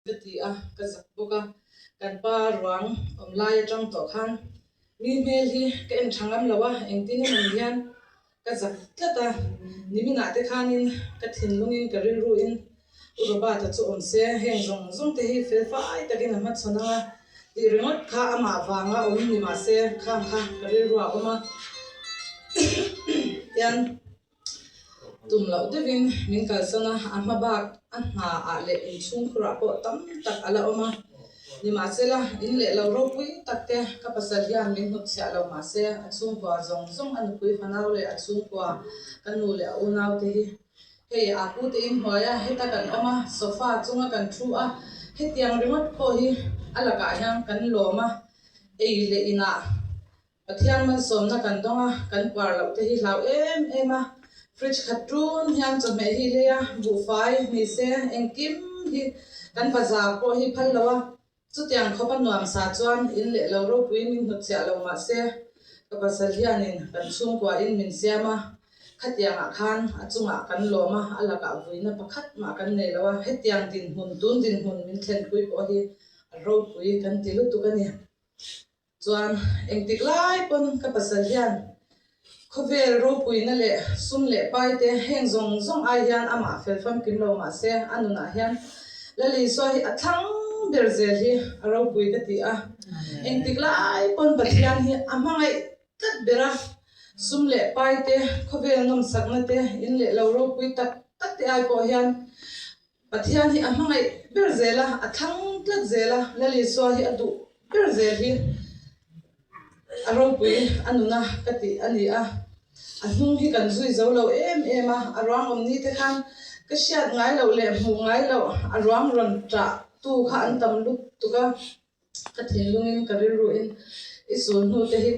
Ka ti a, ka zak bawk a. Kan pa ruang awm lai atang tawh khan mi hmel hi ka en tha ngam lo a, engtin emaw ni hian ka zak tlat a. Niminah te khanin ka thinlungin ka rilruin U Robert-a chu awm se, heng zawng zawng te hi fel fai takin a hmachhawn ang a tih ringawt kha amah vanga awm ni mah se khang kha ka rilruah a awm a. Tian. Tum loh deuhin min kalsan a, a hma bak a hna ah leh inchhungkhurah pawh tam tak a la awm a. Nimahsela, in leh lo ropui tak te ka pasal hian min hnutchhiah lo mahse a chhungkua zawng zawng a nupui fanau leh a chhungkua ka nu leh a unau te hi hei a pu te in hnuai a heta kan awm a, sofa chunga kan thu a, hetiang ringawt pawh hi a lakah hian kan lawm a, ei leh inah Pathian malsawmna kan dawng a, kan puar loh te hi hlau em em a, fridge khat tun hian chawhmeh hi lei a, buhfai ni se engkim hi kan bazar pawh hi phal lo a, chutiang khawp a nuam sa chuan in leh lo ropui min hnutchhiah lo mah se ka pasal hianin kan chhungkua in min siam a, khatiangah khan a chungah kan lawm a, a lakah vuina pakhat mah kan nei lo a, hetiang dinhmun tun dinhmun min thlenpui pawh hi a ropui kan ti lutuk a ni. Chuan engtik lai pawn ka pasal hian khawvel ropuina leh sum leh pai te heng zawng zawng ai hian amah fel famkim lo mahse a nunah hian Lal Isua hi a thlang ber zel hi a ropui ka ti a. Engtik lai pawn Pathian hi a hmangaih tlat ber a, sum leh pai te, khawvel nawmsakna te, in leh lo ropui tak tak te ai pawh hian Pathian hi a hmangaih ber zel a, a thlang tlat zel a, Lal Isua hi a duh ber zel hi a ropui a nuna ka tih a ni a. A hnung hi kan zui zo lo em em a, a ruang awm ni te khan ka hriat ngai loh leh hmuh ngai loh a ruang rawn ṭah tu kha an tam lutuk a. Ka thinlungin ka rilruin i sul hnu te hi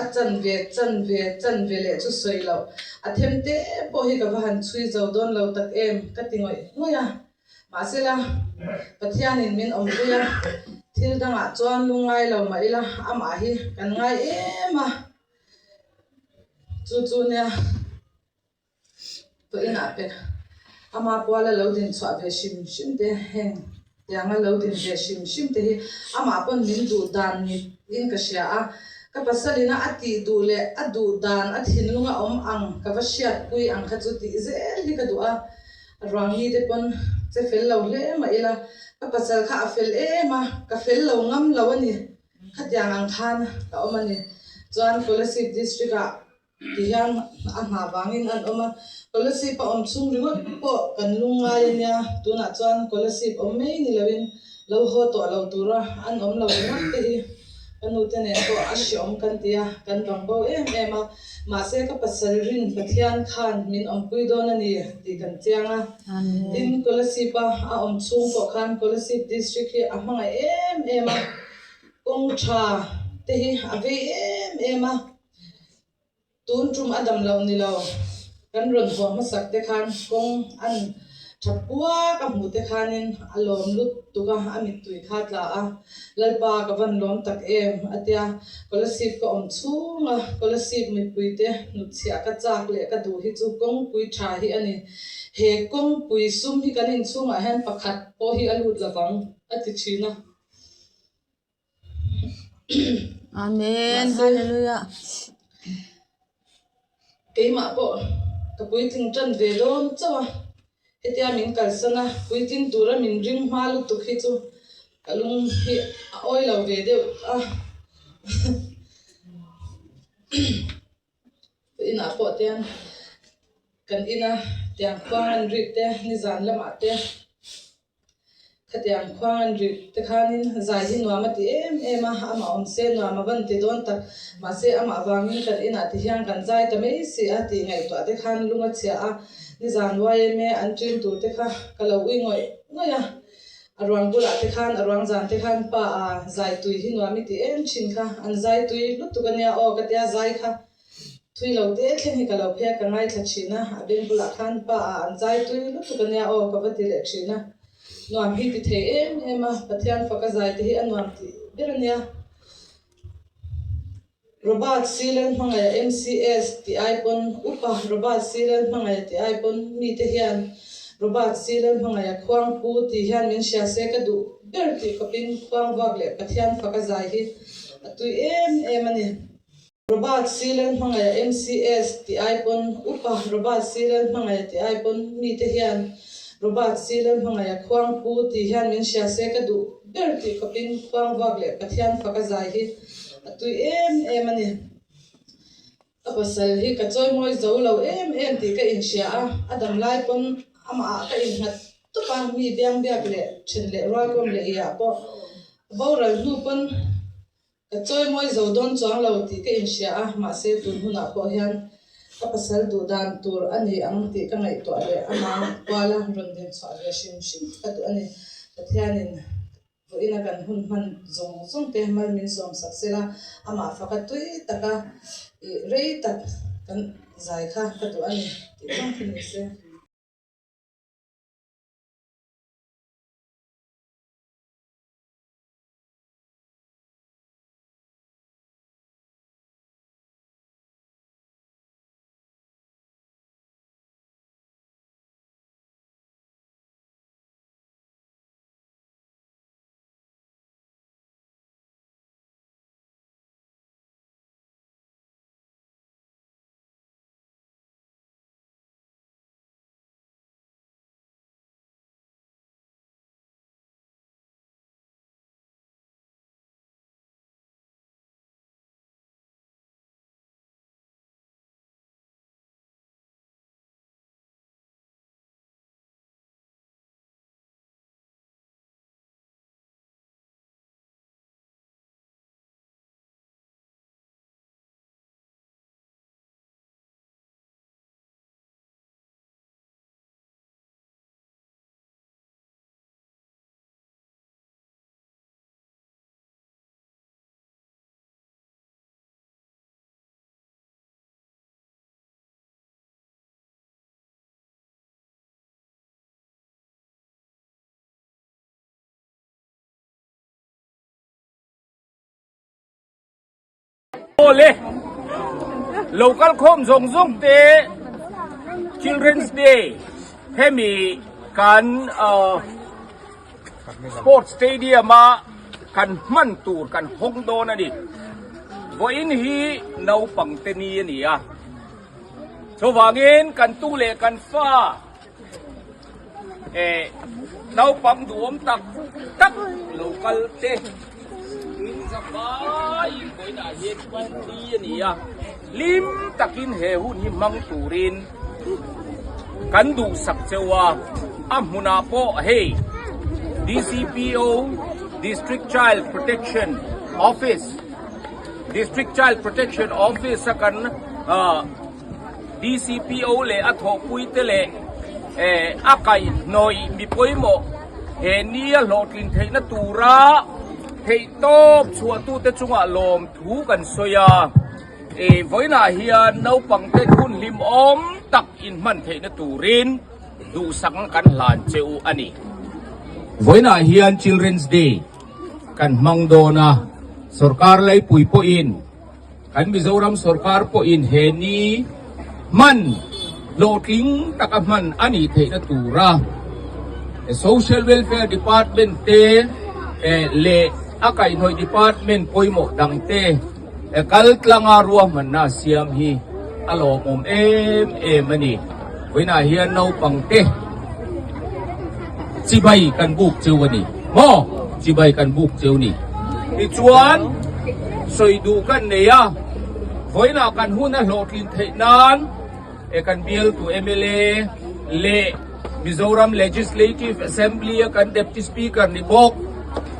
a chan ve chan ve chan ve leh chu sawi loh. A them te pawh hi ka va han chhui zo dawn lo tak em ka ti ngawih ngawih a. Mahsela, Pathianin min awmpui a, thil dangah chuan lungngai lo mah ila amah hi kan ngai em a. Chu chu nia. Tawh inah pek ama puala lo din chhuah ve hrim hrim te heng tianga lo din ve hrim hrim te hi amah pawn min duh dan ni in ka hria a, ka pasal ina a tih duh leh a duh dan a thinlung a awm ang ka va hriat pui ang kha chu tih zel hi ka duh a, ruang mi te pawn che fel lo hle mah ila ka pasal kha a fel em a, ka fel lo ngam lo a ni, khatiang ang khan ka awm a ni, chuan Kolasib district ah Ti hian a hna vangin an awm a, Kolasib a awm chhung ringawt pawh kan lung ngai a nia, tunah chuan Kolasib awm mai ni loin lo haw tawh lo tura an awm lo ringawt te hi ka nute nen pawh a hreawm kan ti a, kan bang bo em em a, mahse ka pasal rin Pathian khan min awmpui dawn a ni tih kan chiang a, tin Kolasib a a awm chhung pawh khan Kolasib District hi a hmangaih em em a, kawng tha te hi a vei em em a. Tun tum a dam loh ni lo, kan rawn haw hmasak te khan kawng an tha puak a hmuh te khanin a lawm lut tuk a, a mittui kha a tla a, Lalpa ka van lawm tak em a tia, Kolasib ka awm chhung a, Kolasib mipui te hnutchhiah ka chak leh ka duh hi chu kawngpui tha hi a ni, he kawngpui sum hi kan inchhungah hian pakhat pawh hi a lut lovang a ti thin a. Amen Hallelujah. Keimah pawh ka puitling tan ve dawn chauh a, hetia min kalsan a, puitling tura min ring hma lutuk hi chu ka lung hi a awi lo ve deuh a. Inah pawh tian kan ina tiang khuang an rik te nizan lamah te. Khatiang khuang an rih te khanin zai hi nuam a ti em em a, amah awm se nuam a van ti dawn tak. Mahse amah vangin kan inah ti hian kan zai ta mai si a tih ngaihtuah te khan lung a chhia a, nizan yma an ṭin tur te kha ka lo ui ngawih ngawih a. A ruang bulah te khan a ruang zan te khan pa a zai tui hi nuam i ti em ṭhin kha, an zai tui lutuk a nia aw ka tia zai kha. Thui lo te thleng hi ka lo phei a, ka ngaithla thin a, a beng bulah khan pa ah an zai tui lutuk a nia aw ka va ti leh thin a, nuam hi ti thei em em a, Pathian faka zai te hi a nuam tih ber a nia. Robert Silal hmangaih a MCS tih ai pawn upa Robert Silal hmangaih tih ai pawn mite hian. Robert C. Lalhmangaih a khuang pu tih hian min hria se ka duh ber tih khawpin khuang vuak leh Pathian fak a zai hi a tui em em a ni. Robert C. Lalhmangaih a MCS tih ai pawn Upa Robert C. Lalhmangaih a tih ai pawn mite hian Robert C. Lalhmangaih a khuang pu tih hian min hria se ka duh ber tih khawpin khuang vuak leh Pathian fak a zai hi a tui em em a ni. Ka pasal hi ka chawimawi zo lo em em tih ka inhria a, a dam lai pawn amah ah ka innghat tawp a, mi biang biak leh then leh rual kawm leh iah pawh a boral hnu pawn ka chawimawi zo dawn chuang lo tih ka inhria a, mahse tun hunah pawh hian ka pasal duh dan tur a ni ang tih ka ngaihtuah leh ama kuala rawn din chhuah ve hrim hrim ka duh a ni. Pathianin. Vawiina kan hun hman zawng zawng te mal min sawm sak sela, amah faka tui taka ih rei tak kan zai kha ka duh a ni tih zawng khi ni se. Awle, local khawm zawng zawng te Children's Day hemi kan Sports Stadium a kan hman tur kan hawng dawn a ni. Vawiin hi naupang te ni a ni a. Chuvangin kan tu leh kan fa eh naupang duhawm tak tak lo kal te in zavaiin vawiinah hian ni a ni a, hlim takin he hun hi hmang turin kan duhsak cheu a, a hmunah pawh hei DCPO District Child Protection Office District Child Protection Office a kan DCPO leh a thawhpuite leh a kaihhnawih mi pawimawh he nia hlawhtlin theihna tura theihtawp chhuahtute chungah lawmthu kan sawi a. Vawiinah hian naupangte hun hlimawm tak inhman theihna turin duhsakna kan hlan che u a ni. Vawiinah hian Children's Day kan hmang dawn a, sorkar leipui pawhin Kan Mizoram sorkar pawhin he ni hman hlawhtling taka hman a nih theihna tura Social Welfare Department te leh a kaihhnawih department pawimawh dang te kal tlanga ruahmanna a siam hi a lawmawm em em a ni. Vawiinah hian naupang te chibai kan buk cheu a ni maw? Chibai kan buk cheu ni. Tichuan, sawi duh kan nei a, vawiinah kan hun a hlawhtlin theih nan e kan bialtu mla leh Mizoram Legislative Assembly a kan Deputy Speaker ni bawk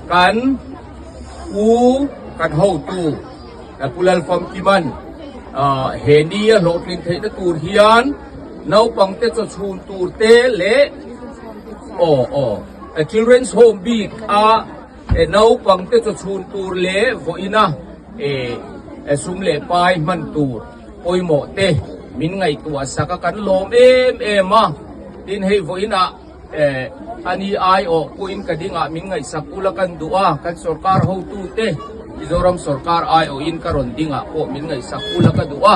kan u kan hotu Pu Lalfamkiman he ni a hlawhtlin theihna tur hian naupangte chawchhun tur te leh aw aw Children's Home bik a naupangte chawchhun tur leh vawiina sum leh pai hman tur pawimawh te min ngaihtuah sak a kan lawm em em a, tin hei vawiinah A ni aiawh pawhin ka dingah min ngaihsak ula kan duh a, kan sorkar hotute Mizoram sorkar aiawhin ka rawn dingah pawh min ngaihsak ula ka duh a,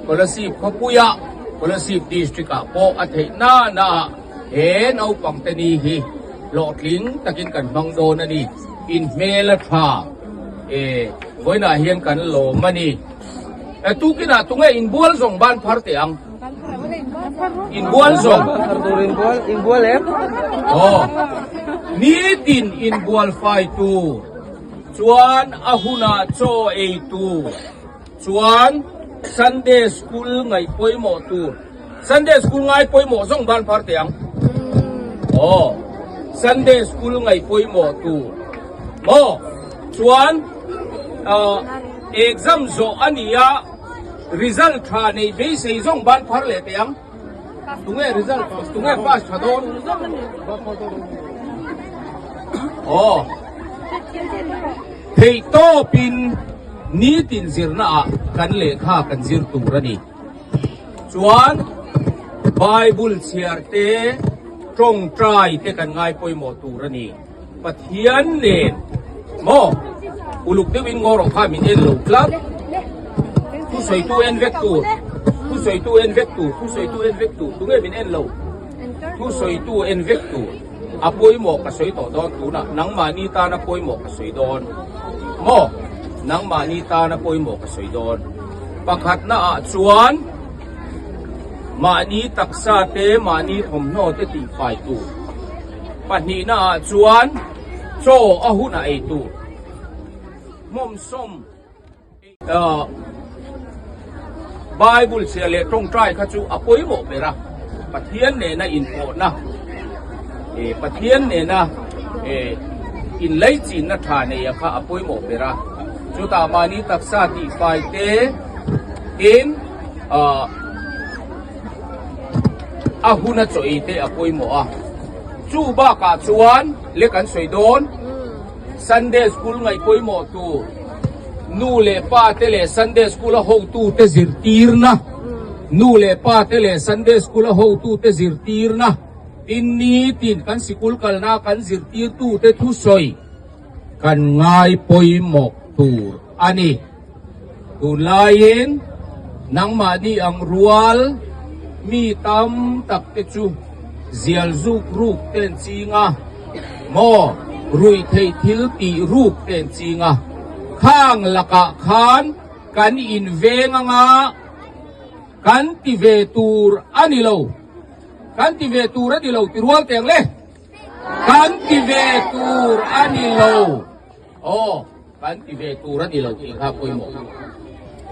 Kolasib khawpuiah, Kolasib district-ah pawh a theih nana. He naupangte ni hi hlawhtling takin kan hmang dawn a ni. In hmel a tha e, vawiinah hian kan lawm a ni. E, tukinah tunge inbual zawng ban phar teh ang? Inbual zawng. Inbual em? Aw, nitin inbual fai tur chuan a hunah chaw ei tur chuan Sunday school ngaih pawimawh tur. Sunday school ngai pawimawh zawng ban phar teh ang. Aw, Sunday school ngaih pawimawh tur. Maw, chuan exam zawh a ni a, result tha nei beisei zawng ban phar leh teh ang. Tunge result, tunge pass tha dawn? Aw, theihtawpin nitin zirna ah kan lehkha kan zir tur a ni. Chuan Bible chhiar te, tawngtai te kan ngai pawimawh tur a ni. Pathian nen maw uluk deuhin ngaw rawh kha min en lo tlat. Thusawitu en vek tur, thusawitu en vek tur, thusawitu en vek tur, tunge min en lo? Thusawitu en vek tur. A pawimawh ka sawi tawh dawn tunah nangmahni tana pawimawh ka sawi dawn maw? Nangmahni tana pawimawh ka sawi dawn. Pakhatna ah chuan mahni taksa te mahni thawmhnaw te tihfai tur. Pahnihna ah chuan chaw a hun a ei tur. Hmawmsawm Bible chhia leh tawngtai kha chu a pawimawh ber a, Pathian nena inpawhna, Pathian nena inlaichinna tha neia kha a pawimawh ber a. Chutah mahni taksa tihfai te in a huna chaw ei te a pawimawh a. Chu bakah chuan le kan sawi dawn. Sunday School ngaih pawimawh tur nu leh pa te leh Sunday School a hotu te zirtirna nu leh pa te leh Sunday School a hotu te zirtirna tin nitin kan sikul kalna kan zirtirtu te thusawi kan ngai pawimawh tur a ni. Tunlaiin nangmahni ang rual mi tam tak te chu zial zuk ruk te an ching a, maw ruih theih thil tih ruk te an ching a, khang lakah khan kan inveng anga kan ti ve tur a ni lo, kan ti ve tur a ni lo ti rual teng le, kan ti ve tur a ni lo. Aw, kan ti ve tur a ni lo tih kha pawimawh.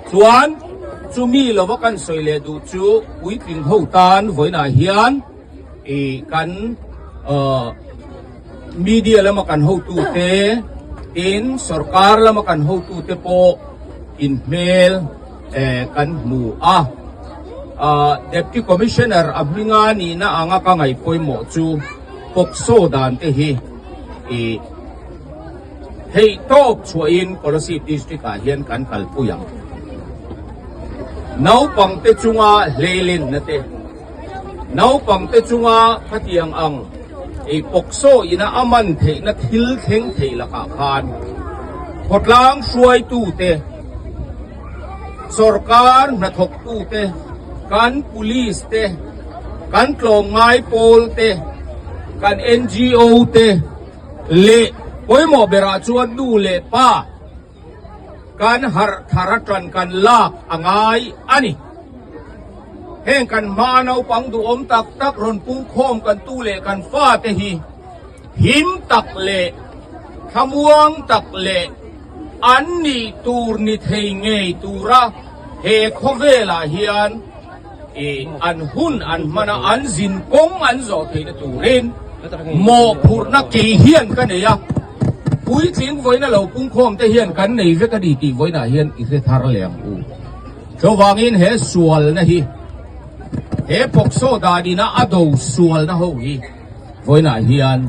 Chuan, chumi lova kan sawi leh duh chu puitling ho tan vawiinah hian ih kan media lama kan hotute tin sorkar lama kan hotute pawh inhmel kan hmu a. Deputy Commissioner a hminga nihna anga ka ngaih pawimawh chu POCSO dan te hi ih Theih tawp chhuahin Kolasib District ah hian kan kalpui ang. Naupangte chunga hleilenna te, naupangte chunga khatiang ang ei POCSO ina a man theihna thil thleng thei lakah khan khawtlang hruaitute, sorkar hnathawktute, kan police te, kan tlawmngai pawl te, kan NGO te, Leh pawimawh berah chuan nu leh pa kan harh thar atan kan lak a ngai a ni. Heng kan hma naupang duhawm tak tak rawn pungkhawm kan tu leh kan fate hi him tak leh thlamuang tak leh an nih tur ni thei ngei tura he khawvelah hian an hun an hman a, an zin kawng an zawh theihna turin mawhphurhna kei hian ka nei a, puitling vawiina lo pungkhawm te hian kan nei vek a ni tih vawiinah hian i hre thar leh ang u. Chuvangin he sualna hi, he POCSO danina a do sualna ho hi vawiinah hian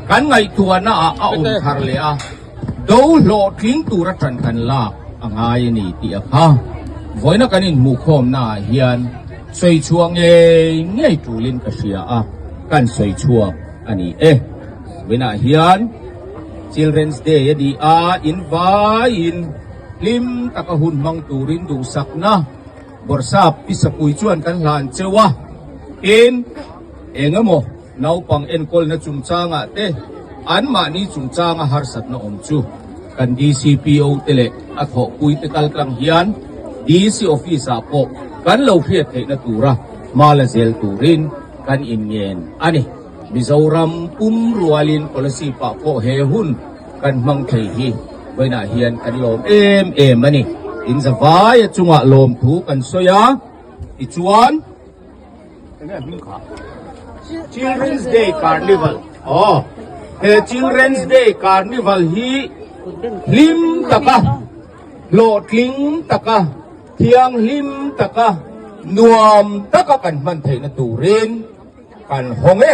kan ngaihtuahna ah a awm thar leh a. Do hlawhtling tura ṭan kan lak a ngai a ni tih a kha. Vawiina kan inhmuhkhawmnaah hian sawi chhuah ngei ngei ṭulin ka hria a, kan sawi chhuak a ni e. Vawiinah hian Children's Day a ni a, in vaiin hlim taka hun hmang turin duhsakna Bawrhsap Pisapui chuan kan hlan cheu a, tin. Engemaw naupang enkawlna chungchangah te anmahni chungchanga harsatna awm chu kan DCPO te leh a thawhpui te kaltlang hian DC Office ah pawh kan lo hriat theihna tura hma la zel turin kan inngen a ni. Mizoram pum rualin policy pah pawh he hun kan hmang thei hi vawiinah hian kan lawm em em a ni. In zavaia chungah lawmthu kan sawi a, tichuan Children's Day Carnival aw he Children's Day Carnival hi hlim taka hlawhtling taka thianghlim taka nuam taka kan hman theihna turin kan hawng e.